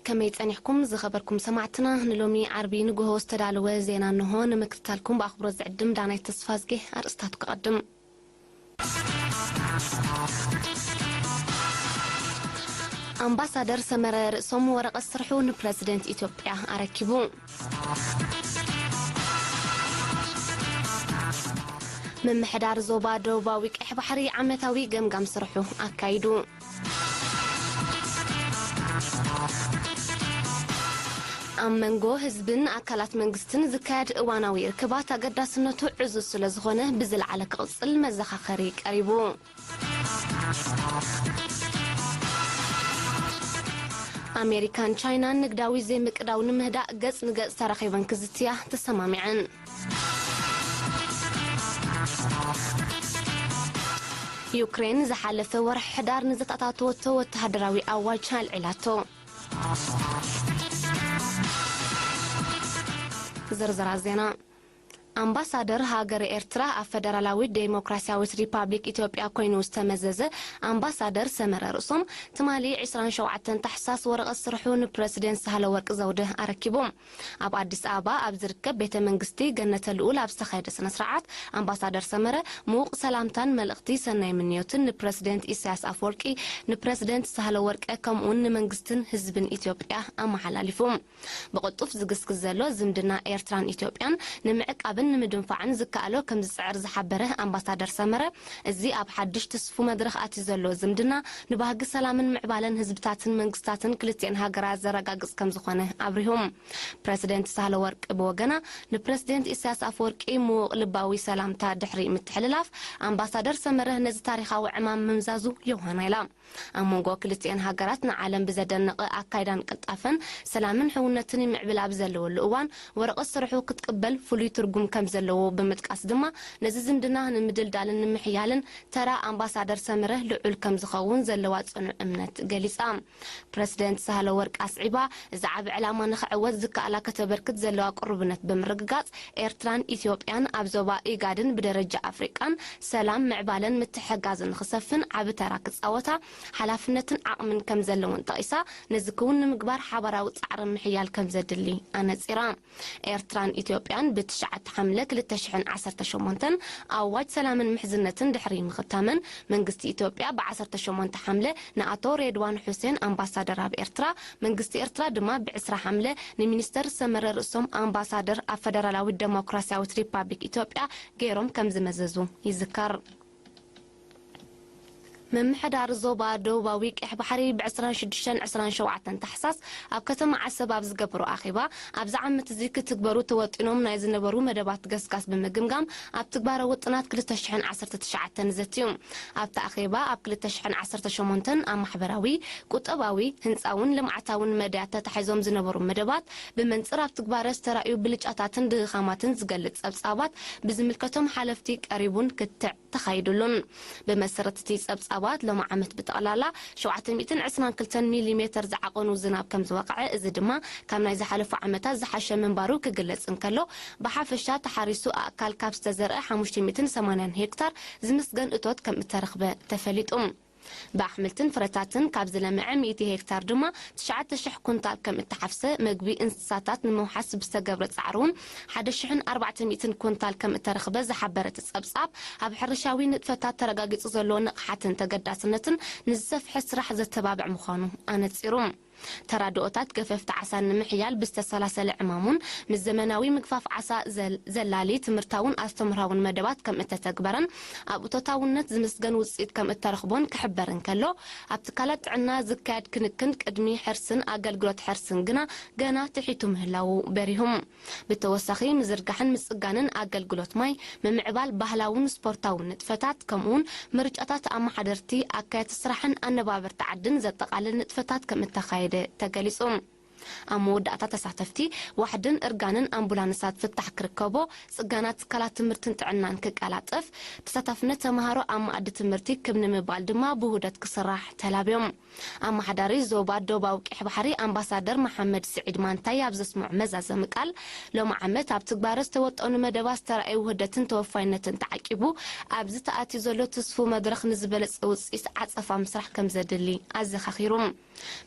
ከመይ ጸኒሕኩም ዝኸበርኩም ሰማዕትና? ንሎሚ ዓርቢ ንግሆ ዝተዳለወ ዜና እንሆ። ንምክትታልኩም ብኣኽብሮት ዝዕድም ዳናይት ተስፋዝጌ። ኣርእስታቱ ክቐድም። ኣምባሳደር ሰመረ ርእሶም ወረቐት ስርሑ ንፕረዚደንት ኢትዮጵያ ኣረኪቡ። ምምሕዳር ዞባ ደቡባዊ ቀይሕ ባሕሪ ዓመታዊ ገምጋም ስርሑ ኣካይዱ። ኣብ መንጎ ህዝብን ኣካላት መንግስትን ዝካየድ እዋናዊ ርክባት ኣገዳስነቱ ዕዙዝ ስለ ዝኾነ ብዝለዓለ ክቕጽል መዘኻኸሪ ቀሪቡ። ኣሜሪካን ቻይናን ንግዳዊ ዘይምቅዳው ንምህዳእ ገጽ ንገጽ ተራኺበን ክዝትያ ተሰማሚዐን። ዩክሬን ዝሓለፈ ወርሒ ሕዳር ንዘተኣታተወቶ ወተሃደራዊ ኣዋጅ ኣልዒላቶ። ዝርዝራት ዜና። ኣምባሳደር ሃገረ ኤርትራ ኣብ ፈደራላዊት ዴሞክራስያዊት ሪፓብሊክ ኢትዮጵያ ኮይኑ ዝተመዘዘ ኣምባሳደር ሰመረ ርእሶም ትማሊ ዕስራን ሸውዓተን ታሕሳስ ወረቐት ስርሑ ንፕረሲደንት ሳህለወርቅ ዘውደ ኣረኪቦም። ኣብ ኣዲስ ኣበባ ኣብ ዝርከብ ቤተ መንግስቲ ገነተ ልኡል ኣብ ዝተኻየደ ስነ ስርዓት ኣምባሳደር ሰመረ ምዉቕ ሰላምታን መልእኽቲ ሰናይ ምንዮትን ንፕረሲደንት ኢሳያስ ኣፈወርቂ፣ ንፕረሲደንት ሳህለወርቅ ከምኡውን ንመንግስትን ህዝብን ኢትዮጵያ ኣመሓላሊፉ። ብቕልጡፍ ዝግስግስ ዘሎ ዝምድና ኤርትራን ኢትዮጵያን ንምዕቃብን ንምድንፋዕን ዝከኣሎ ከም ዝጽዕር ዝሓበረ ኣምባሳደር ሰመረ፣ እዚ ኣብ ሓድሽ ትስፉ መድረኽ ኣትዩ ዘሎ ዝምድና ንባህጊ ሰላምን ምዕባለን ህዝብታትን መንግስታትን ክልቲኤን ሃገራት ዘረጋግጽ ከም ዝኾነ ኣብሪሁ። ፕረሲደንት ሳህለወርቅ ብወገና ንፕረሲደንት ኢሳያስ ኣፈወርቂ ምዉቕ ልባዊ ሰላምታ ድሕሪ ምትሕልላፍ፣ ኣምባሳደር ሰመረ ነዚ ታሪኻዊ ዕማም ምምዛዙ የውሃና ኢላ። ኣብ መንጎ ክልቲኤን ሃገራት ንዓለም ብዘደንቕ ኣካይዳን ቅልጣፈን ሰላምን ሕውነትን ይምዕብል ኣብ ዘለወሉ እዋን፣ ወረቐት ስርሑ ክትቅበል ፍሉይ ትርጉም ከም ዘለዎ ብምጥቃስ ድማ፣ ነዚ ዝምድና ንምድልዳልን ንምሕያልን ተራ ኣምባሳደር ሰመረ ልዑል ከም ዝኸውን ዘለዋ ጽኑዕ እምነት ገሊጻ። ፕረሲደንት ሳህለወርቅ ኣስዒባ፣ እዚ ዓቢ ዕላማ ንኽዕወት ዝከኣላ ከተበርክት ዘለዋ ቅሩብነት ብምርግጋጽ፣ ኤርትራን ኢትዮጵያን ኣብ ዞባ ኢጋድን ብደረጃ ኣፍሪቃን ሰላም፣ ምዕባለን ምትሕግጋዝን ንኽሰፍን ዓቢ ተራ ክጻወታ ሓላፍነትን ዓቕምን ከም ዘለወን ጠቒሳ፣ ነዚ ክውን ንምግባር ሓባራዊ ጻዕሪ ምሕያል ከም ዘድሊ ኣነጺራ። ኤርትራን ኢትዮጵያን ብትሽዓተ ሓምለ ክልተ ሽሕን ዓሰርተ ሸሞንተን ኣዋጅ ሰላምን ምሕዝነትን ድሕሪ ምኽታመን፣ መንግስቲ ኢትዮጵያ ብዓሰርተ ሸሞንተ ሓምለ ንኣቶ ሬድዋን ሑሴን ኣምባሳደር ኣብ ኤርትራ፣ መንግስቲ ኤርትራ ድማ ብዕስራ ሓምለ ንሚኒስተር ሰመረ ርእሶም ኣምባሳደር ኣብ ፈደራላዊት ደሞክራስያዊት ሪፓብሊክ ኢትዮጵያ ገይሮም ከም ዝመዘዙ ይዝከር። ምምሕዳር ዞባ ደቡባዊ ቀይሕ ባሕሪ ብዕስራን ሽዱሽተን ዕስራን ሸውዓተን ታሕሳስ ኣብ ከተማ ዓሰብ ኣብ ዝገበሮ ኣኼባ፣ ኣብዚ ዓመት እዚ ክትግበሩ ተወጢኖም ናይ ዝነበሩ መደባት ገስጋስ ብምግምጋም፣ ኣብ ትግባረ ውጥናት ክልተ ሽሕን ዓሰርተ ትሽዓተን ዘትዩ። ኣብቲ ኣኼባ፣ ኣብ ክልተ ሽሕን ዓሰርተ ሸሞንተን ኣብ ማሕበራዊ፣ ቁጠባዊ፣ ህንጻውን ልምዓታውን መዳያት ተታሒዞም ዝነበሩ መደባት፣ ብመንጽር ኣብ ትግባረ ዝተራእዩ ብልጫታትን ድኻማትን ዝገልጽ ጸብጻባት ብዝምልከቶም ሓለፍቲ ቀሪቡን ክትዕ ተኻይዱሉን። ብመሰረት እቲ ጸብጻባት፣ ሎሚ ዓመት ብጠቕላላ ሸውዓተ ሚእትን ዕስራን ክልተን ሚሊ ሜተር ዝዓቐኑ ዝናብ ከም ዝወቕዐ፣ እዚ ድማ ካብ ናይ ዝሓለፉ ዓመታት ዝሓሸ ምንባሩ ክግለጽ እንከሎ፣ ብሓፈሻ ተሓሪሱ ኣእካል ካብ ዝተዘርአ ሓሙሽተ ሚእትን ሰማንያን ሄክታር ዝምስገን እቶት ከም እተረኽበ ተፈሊጡ። ብኣሕምልትን ፍረታትን ካብ ዝለምዐ ሚእቲ ሄክታር ድማ ትሽዓተ ሽሕ ኩንታል ከም እተሓፍሰ፣ መግቢ እንስሳታት ንምውሓስ ብዝተገብረ ጻዕሪ እውን ሓደ ሽሕን ኣርባዕተ ሚእትን ኩንታል ከም እተረኽበ ዝሓበረ እቲ ጸብጻብ፣ ኣብ ሕርሻዊ ንጥፈታት ተረጋጊጹ ዘሎ ንቕሓትን ተገዳስነትን ንዝሰፍሐ ስራሕ ዘተባብዕ ምዃኑ ኣነጺሩ። ተራድኦታት ገፈፍቲ ዓሳ ንምሕያል ብዝተሰላሰለ ዕማሙን ምስ ዘመናዊ ምግፋፍ ዓሳ ዘል-፣ ዘላሊ ትምህርታውን ኣስተምህራውን መደባት ከም እተተግበረን ኣብ እቶታውነት ዝምስገን ውጽኢት ከም እተረኽቦን ክሕበር እንከሎ፣ ኣብ ትካላት ጥዕና ዝካየድ ክንክን ቅድሚ ሕርስን ኣገልግሎት ሕርስን ግና ገና ትሒቱ ምህላዉ በሪሁ። ብተወሳኺ፣ ምዝርጋሕን ምጽጋንን ኣገልግሎት ማይ፣ ምምዕባል ባህላውን ስፖርታውን ንጥፈታት፣ ከምኡውን ምርጫታት ኣመሓደርቲ፣ ኣካየድቲ ስራሕን ኣነባበርቲ ዓድን ዘጠቓልል ንጥፈታት ከም እተኻየደ ተገሊጹ። ኣብ መወዳእታ፣ ተሳተፍቲ ዋሕድን እርጋንን ኣምቡላንሳት ፍታሕ ክርከቦ፣ ጽገና ትካላት ትምህርትን ጥዕናን ክቀላጠፍ፣ ተሳታፍነት ተመሃሮ ኣብ መኣዲ ትምህርቲ ክብ ንምባል ድማ ብውህደት ክስራሕ ተላብዮም። ኣመሓዳሪ ዞባ ዶባዊ ቀይሕ ባሕሪ ኣምባሳደር መሓመድ ስዒድ ማንታይ ኣብ ዘስምዖ መዛዘሚ ቃል፣ ሎሚ ዓመት ኣብ ትግባረ ዝተወጠኑ መደባት ዝተራእየ ውህደትን ተወፋይነትን ተዓቂቡ፣ ኣብዚ ተኣትዩ ዘሎ ትስፉ መድረኽ ንዝበለጸ ውጽኢት ዓጸፋ ምስራሕ ከም ዘድሊ ኣዘኻኺሩ።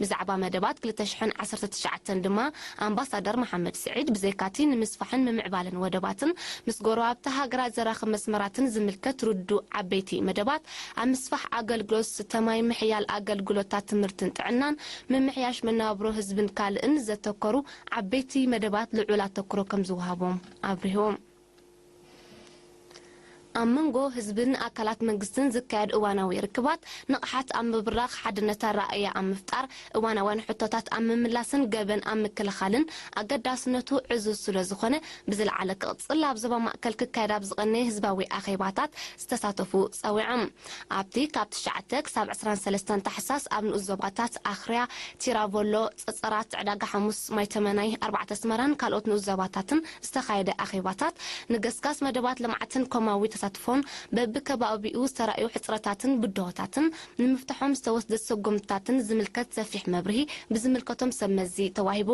ብዛዕባ መደባት ክልተ ሽሕን ዓሰርተ ትሽዓተን ድማ ኣምባሳደር መሓመድ ስዒድ፣ ብዘይካቲ ንምስፋሕን ምምዕባልን ወደባትን ምስ ጎረባብቲ ሃገራት ዘራኽብ መስመራትን ዝምልከት ርዱእ ዓበይቲ መደባት፣ ኣብ ምስፋሕ ኣገልግሎት ዝስተ ማይ፣ ምሕያል ኣገልግሎታት ትምህርትን ጥዕናን፣ ምምሕያሽ መነባብሮ ህዝብን ካልእን ዘተኮሩ ዓበይቲ መደባት ልዑል ኣተኩሮ ከም ዝወሃቦም ኣብሪሁ። ኣብ መንጎ ህዝብን ኣካላት መንግስትን ዝካየድ እዋናዊ ርክባት ንቕሓት ኣብ ምብራኽ፣ ሓድነት ኣረኣእያ ኣብ ምፍጣር፣ እዋናውያን ሕቶታት ኣብ ምምላስን ገበን ኣብ ምክልኻልን ኣገዳስነቱ ዕዙዝ ስለ ዝኾነ፣ ብዝለዓለ ክቕጽል ኣብ ዞባ ማእከል ክካየድ ኣብ ዝቐነየ ህዝባዊ ኣኼባታት ዝተሳተፉ ጸዊዖም። ኣብቲ ካብ ትሽዓተ ክሳብ ዕስራን ሰለስተን ታሕሳስ ኣብ ንኡስ ዞባታት ኣኽርያ፣ ቲራቮሎ፣ ጸጸራት፣ ዕዳጋ ሓሙስ፣ ማይተመናይ፣ ኣርባዕተ ኣስመራን ካልኦት ንኡስ ዞባታትን ዝተኻየደ ኣኼባታት፣ ንገስጋስ መደባት ልምዓትን ኮማዊ ተሳትፎን በብከባቢኡ ዝተራእዩ ሕጽረታትን ብድሆታትን ንምፍትሖም ዝተወስደ ስጉምትታትን ዝምልከት ሰፊሕ መብርሂ ብዝምልከቶም ሰብ መዚ ተዋሂቡ።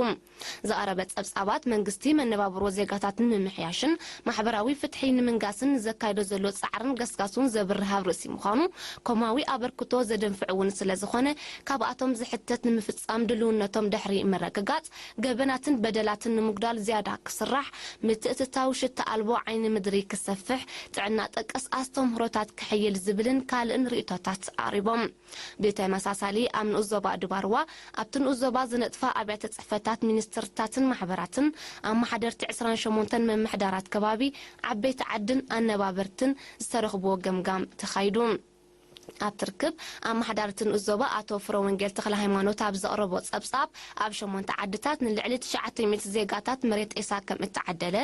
ዝቐረበ ጸብጻባት፣ መንግስቲ መነባብሮ ዜጋታት ንምምሕያሽን ማሕበራዊ ፍትሒ ንምንጋስን ዘካይዶ ዘሎ ጻዕርን ገስጋሱን ዘብርህ ኣብ ርእሲ ምዃኑ፣ ኮማዊ ኣበርክቶ ዘደንፍዕ እውን ስለ ዝኾነ፣ ካብኣቶም ዝሕተት ንምፍጻም ድልውነቶም ድሕሪ ምርግጋጽ፣ ገበናትን በደላትን ንምጉዳል ዝያዳ ክስራሕ፣ ምትእትታው ሽታ ኣልቦ ዓይኒ ምድሪ ክሰፍሕ፣ ጥዕና ጠቀስ ኣስተምህሮታት ክሕይል ዝብልን ካልእን ርእይቶታት ኣቕሪቦም። ብተመሳሳሊ፣ ኣብ ንኡስ ዞባ ድባርዋ፣ ኣብቲ ንኡስ ዞባ ዝነጥፋ ኣብያተ ጽሕፈታት ሚኒስትርታትን ማሕበራትን፣ ኣመሓደርቲ ዕስራን ሸሞንተን ምምሕዳራት ከባቢ፣ ዓበይቲ ዓድን ኣነባበርትን ዝተረኽብዎ ገምጋም ተኻይዱ። ኣብቲ ርክብ፣ ኣመሓዳሪ እቲ ንኡስ ዞባ ኣቶ ፍረወንጌል ተኽለሃይማኖት ኣብ ዘቕረቦ ጸብጻብ፣ ኣብ ሸሞንተ ዓድታት ንልዕሊ ትሽዓተ ሚእቲ ዜጋታት መሬት ጤሳ ከም እተዓደለ፣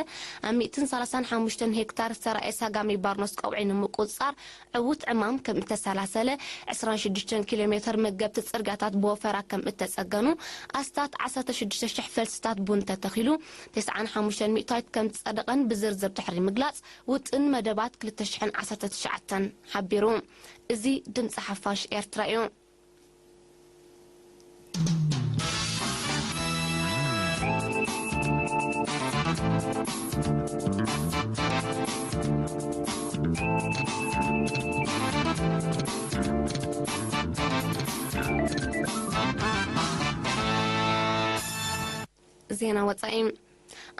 ኣብ ሚእትን ሰላሳን ሓሙሽተን ሄክታር ዝተራእየ ሳጋሚ ባርኖስ ቀውዒ ንምቁጽጻር ዕዉት ዕማም ከም እተሰላሰለ፣ ዕስራን ሽዱሽተን ኪሎ ሜተር መገብቲ ጽርግያታት ብወፈራ ከም እተጸገኑ፣ ኣስታት ዓሰርተ ሽዱሽተ ሽሕ ፈልስታት ቡን ተተኺሉ፣ ተስዓን ሓሙሽተን ሚእታዊት ከም ዝጸደቐን ብዝርዝር ድሕሪ ምግላጽ፣ ውጥን መደባት ክልተ ሽሕን ዓሰርተ ትሽዓተን ሓቢሩ። እዚ ድምጺ ሓፋሽ ኤርትራ እዩ። ዜና ወጻኢ።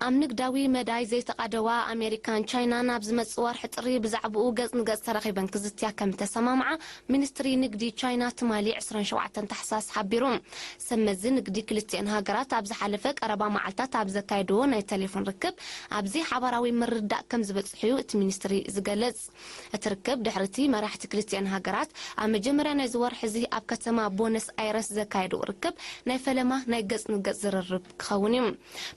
ኣብ ንግዳዊ መዳይ ዘይተቓደዋ ኣሜሪካን ቻይናን ኣብ ዝመጽእ ወርሒ ጥሪ ብዛዕባኡ ገጽ ንገጽ ተራኺበን ክዝትያ ከም እተሰማምዓ ሚኒስትሪ ንግዲ ቻይና ትማሊ ዕስራን ሸውዓተን ታሕሳስ ሓቢሩ። ሰብ መዚ ንግዲ ክልቲኤን ሃገራት ኣብ ዝሓለፈ ቀረባ መዓልታት ኣብ ዘካየድዎ ናይ ቴሌፎን ርክብ ኣብዚ ሓባራዊ ምርድዳእ ከም ዝበጽሑ'ዩ እቲ ሚኒስትሪ ዝገልጽ። እቲ ርክብ ድሕሪ እቲ መራሕቲ ክልቲኤን ሃገራት ኣብ መጀመርያ ናይዚ ወርሒ እዚ ኣብ ከተማ ቦነስ ኣይረስ ዘካየድዎ ርክብ ናይ ፈለማ ናይ ገጽ ንገጽ ዝርርብ ክኸውን እዩ።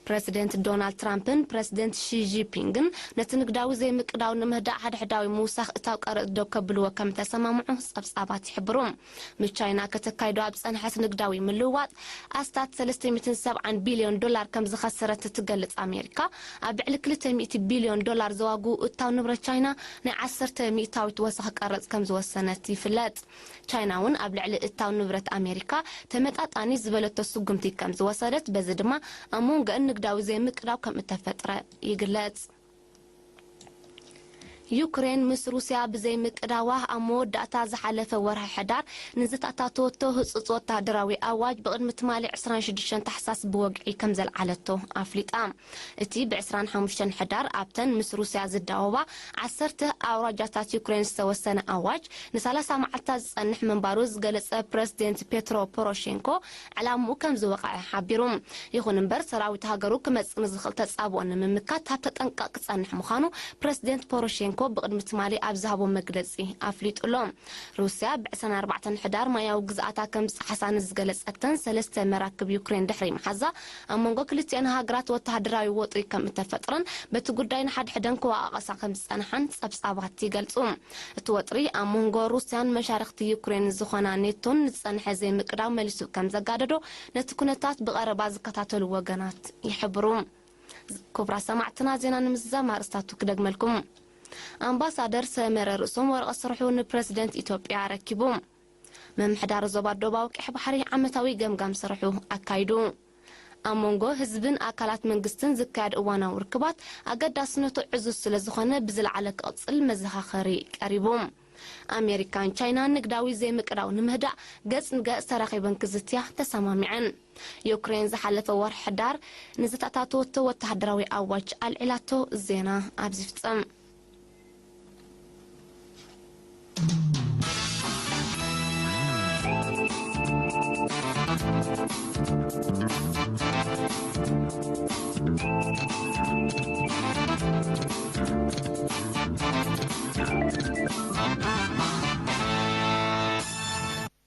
ፕረዚደንት ዶናልድ ትራምፕን ፕረዚደንት ሺ ጂንፒንግን ነቲ ንግዳዊ ዘይምቅዳው ንምህዳእ ሓድሕዳዊ ምውሳኽ እታው ቀረጽ ደው ከብልዎ ከም እተሰማምዑ ጸብጻባት ይሕብሩ። ምስ ቻይና ከተካይዶ ኣብ ዝጸንሐት ንግዳዊ ምልውዋጥ ኣስታት ሰለስተ ሚእትን ሰብዓን ቢልዮን ዶላር ከም ዝኸሰረት እትገልጽ ኣሜሪካ፣ ኣብ ልዕሊ ክልተ ሚእቲ ቢልዮን ዶላር ዘዋግኡ እታው ንብረት ቻይና ናይ ዓሰርተ ሚእታዊት ወሰኽ ቀረጽ ከም ዝወሰነት ይፍለጥ። ቻይና እውን ኣብ ልዕሊ እታው ንብረት ኣሜሪካ ተመጣጣኒ ዝበለቶ ስጉምቲ ከም ዝወሰደት፣ በዚ ድማ ኣብ መንጎአን ንግዳዊ ዘይምቅዳው ከም እተፈጥረ ይግለጽ። ዩክሬን ምስ ሩስያ ብዘይምቅዳዋ፣ ኣብ መወዳእታ ዝሓለፈ ወርሒ ሕዳር ንዝተኣታተወቶ ህጹጽ ወተሃደራዊ ኣዋጅ ብቕድሚ ትማሊ ዕስራን ሽዱሽተን ታሕሳስ ብወግዒ ከም ዘልዓለቶ ኣፍሊጣ። እቲ ብዕስራን ሓሙሽተን ሕዳር ኣብተን ምስ ሩስያ ዝዳወባ ዓሰርተ ኣውራጃታት ዩክሬን ዝተወሰነ ኣዋጅ ንሰላሳ መዓልታት ዝጸንሕ ምንባሩ ዝገለጸ ፕረዚደንት ፔትሮ ፖሮሼንኮ፣ ዕላምኡ ከም ዝወቕዐ ሓቢሩ። ይኹን እምበር፣ ሰራዊት ሃገሩ ክመጽእ ንዝኽእል ተጻብኦ ንምምካት ኣብ ተጠንቀቕ ክጸንሕ ምዃኑ ፕረዚደንት ፖሮሼንኮ ብቕድሚ ትማሊ ኣብ ዝሃቦ መግለጺ ኣፍሊጡ ኣሎ። ሩስያ ብዕስራን ኣርባዕተን ሕዳር ማያዊ ግዝኣታ ከም ዝጠሓሳ ንዝገለጸተን ሰለስተ መራክብ ዩክሬን ድሕሪ ምሓዛ፣ ኣብ መንጎ ክልቲኤን ሃገራት ወተሃደራዊ ወጥሪ ከም እተፈጥረን በቲ ጉዳይ ንሓድሕደን ክወቓቐሳ ከም ዝጸንሓን ጸብጻባት ይገልጹ። እቲ ወጥሪ ኣብ መንጎ ሩስያን መሻርኽቲ ዩክሬን ዝኾና ኔቶን ንዝጸንሐ ዘይምቅዳው መሊሱ ከም ዘጋደዶ ነቲ ኩነታት ብቐረባ ዝከታተሉ ወገናት ይሕብሩ። ክቡራት ሰማዕትና፣ ዜና ንምዝዛም ኣርእስታቱ ክደግመልኩም። ኣምባሳደር ሰመረ ርእሶም ወረቐት ስርሑ ንፕረዚደንት ኢትዮጵያ ኣረኪቡ። ምምሕዳር ዞባ ዶባዊ ቀይሕ ባሕሪ ዓመታዊ ገምጋም ስርሑ ኣካይዱ። ኣብ መንጎ ህዝብን ኣካላት መንግስትን ዝካየድ እዋናዊ ርክባት ኣገዳስነቱ ዕዙዝ ስለ ዝኾነ ብዝለዓለ ክቕጽል መዘኻኸሪ ቀሪቡ። ኣሜሪካን ቻይናን ንግዳዊ ዘይምቅዳው ንምህዳእ ገጽ ንገጽ ተራኺበን ክዝትያ ተሰማሚዐን። ዩክሬን ዝሓለፈ ወርሒ ሕዳር ንዝተኣታተወቶ ወተሃደራዊ ኣዋጅ ኣልዒላቶ። ዜና ኣብዚ ፍጸም።